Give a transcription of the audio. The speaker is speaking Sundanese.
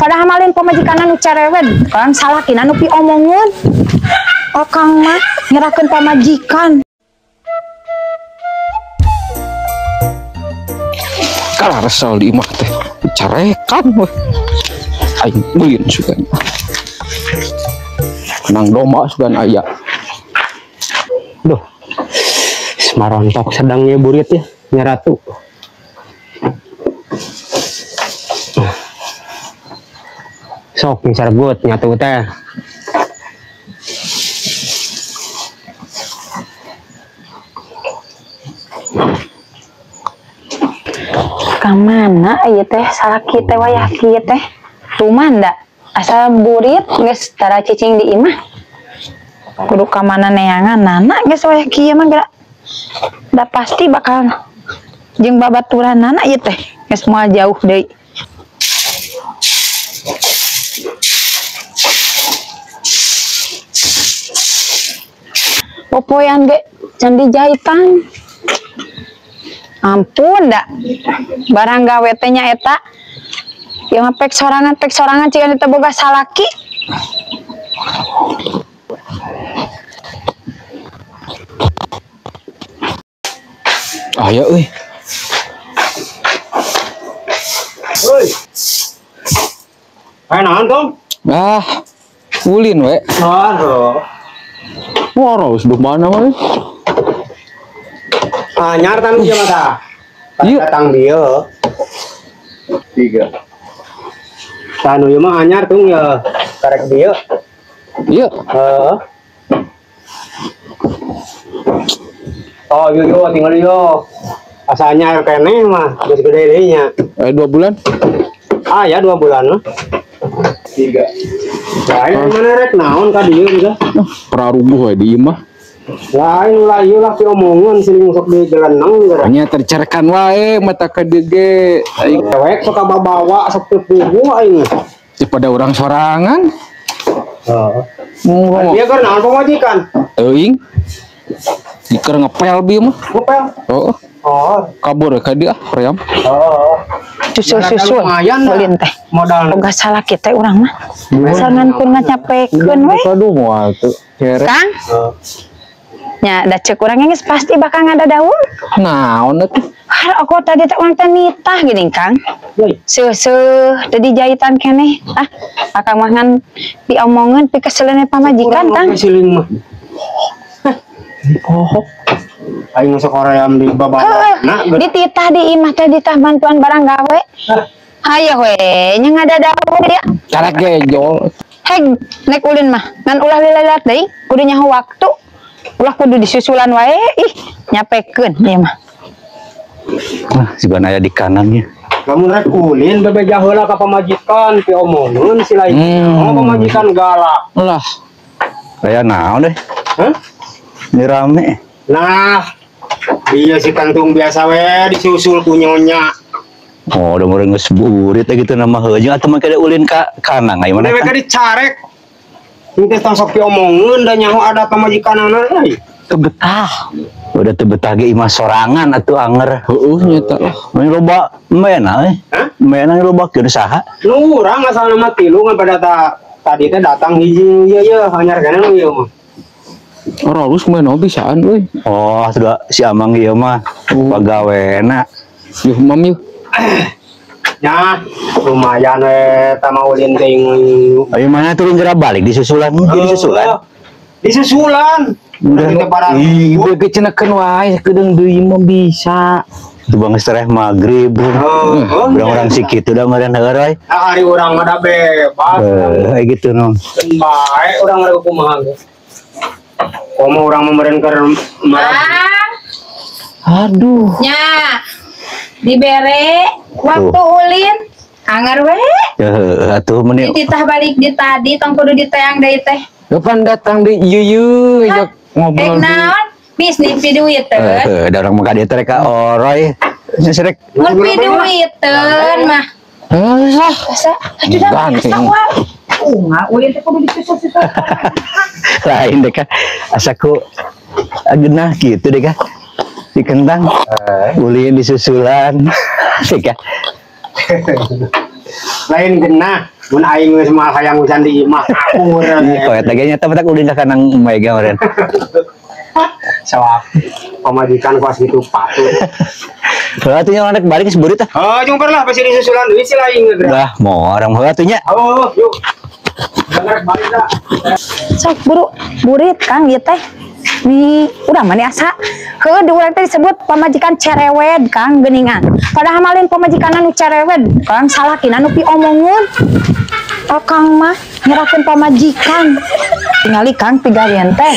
Padahal malin pamajikan nu cerewet, kan salakina nu piomongeun. Akang mah nyerahkeun pamajikan. Kalah resel di imah teh, carekan weh. Aing ulin sugan. Nang domba sugan aya. Duh. Marontok sedangnya burit ya, nyeratu. Sok nyergut nyatu teh. Kamana ieu teh salaki teh wayah kieu teh? Tumanda asal burit geus tara cicing di imah. Kudu ka mana neangan nana geus wayah kieu mah geura. Da pasti bakal jeung babaturanana ieu teh geus moal jauh deui. Popoyan ge can dijahitan. Ampun da barang gawe teh nya eta. Ieu mah pek sorangan ciga teu boga salaki. Aya euy. Euy. Aya naon, Tong? Ah, ulin we. Aduh. Wah, sudah mana we? Anyar tan ieu mah tah. Ieu datang dieu. 3. Tanu ieu mah anyar tung ya. Karek dieu. Ieu. Heeh. Oh, yo yo tinggal yo. Asa anyar keneh mah geus gede deui nya. 2 bulan? Ah ya 2 bulan mah. 3. Lain mana rek naon ka dieu geus. Prarubuh we di ieu mah. Lain ulah ieu lah piomongan siling sok di geleneng geura. Nya tercerkan wae mata ka dieu ge. Aing dewek sok bawa sok teu puguh aing. Daripada urang sorangan. Heeh. Dia keur naon pamajikan? Teuing. Diker ngepel bi mah. Ngepel? Heeh. Oh, kabur ka dieu ah, hoream. Heeh. Susul-susul ulin teh. Modal boga salaki teh urang mah. Asal ngan pun nyapekeun we. Aduh moal teu. Kang. Nya da ceuk urang geus pasti bakal ngadadaun. Naon atuh? Har aku tadi teh urang teh nitah geuning Kang. Seuseuh teh dijahitan keneh. Ah, akang mah ngan diomongeun pikeseleun pamajikan Kang. Siling mah. Oh. Aing masuk hoream di babawa. Nah, dititah di imah teh ditah bantuan barang gawe. Hayo we, nya ngadadaun dia. Karek gejol. Heg, nek ulin mah ngan ulah lila-lila deui, kudu nyaho waktu. Ulah kudu disusulan wae, ih nyapekeun ieu mah. Wah, siban aya di kanannya. Lamun rek ulin bebeja heula ka pamajikan, piomongeun si lain. Oh, pamajikan galak. Lah. Aya naon deh? Hah? Ini rame. Nah, iya si kantung biasa we disusul ku nyonya. Oh, udah mulai geus burit gitu nama heuh atuh mah kada ulin ka kanang aya mana? Dewe dicarek. Henteu tong sok diomongeun da nyaho ada pamajikanana euy. Teu betah. Udah teu betah ge imah sorangan atuh anger. Heueuh nya ta. Mun loba mena euy. Hah? Mena loba keur saha? Nu urang asalna mah tilu ngan pada tadi teh datang hiji ieu ye anyar kana nu ieu mah. Ora halus mah bisaan euy. Oh, sudah si Amang ieu mah pagawena. Yuh mam yuh. Ya, lumayan we tama ulin teh. Ayo mana turun geura balik disusulan, disusulan. Disusulan. Udah ih, ge cenekeun wae sakedeung deui mah bisa. Itu bang setelah maghrib. Urang-urang sikitu da meureun heueuy. Ah, ari urang mah da bebas. Heuh, gitu no. Bae urang rek kumaha ge. Komo urang meureun keur Aduh. Nya. Dibere waktu ulin anger we. Heuh, atuh meuni dititah balik di tadi tong kudu diteang deui teh. Kapan datang deui ieu ieu ajak ngobrol. Rek naon? Bisnis pi duiteun. Heuh, da urang mah ka dieu teh rek ka oroy. Nya rek mun pi duiteun mah. Heuh, asa aduh da asa unga ulin teh kudu disusul-susul. Lain deh kak, asaku genah gitu deh kak. Si kentang, ulin disusulan, deh kak. Lain genah. Mun aing geus moal hayang hujan di imah kapur. Iya, kok eta ge nya matak ulin ka kanang mega meureun. Sawab pamajikan kuas gitu patut. Heuh atuh nya urang rek balik geus burit ah. Oh, jumper lah pasti disusulan duit sih lain geus. Lah, mau orang heula atuh nya. Oh, yuk. Bener balik dah. Sok buru burit, Kang, ieu teh. Nih, udah mana asa. Heuh, di urang teh disebut pamajikan cerewet, Kang, geuningan. Padahal malin pamajikan anu cerewet, Kang, salakina nu piomongeun. Oh, Kang mah nyerahkeun pamajikan. Tingali, Kang, pigawean teh.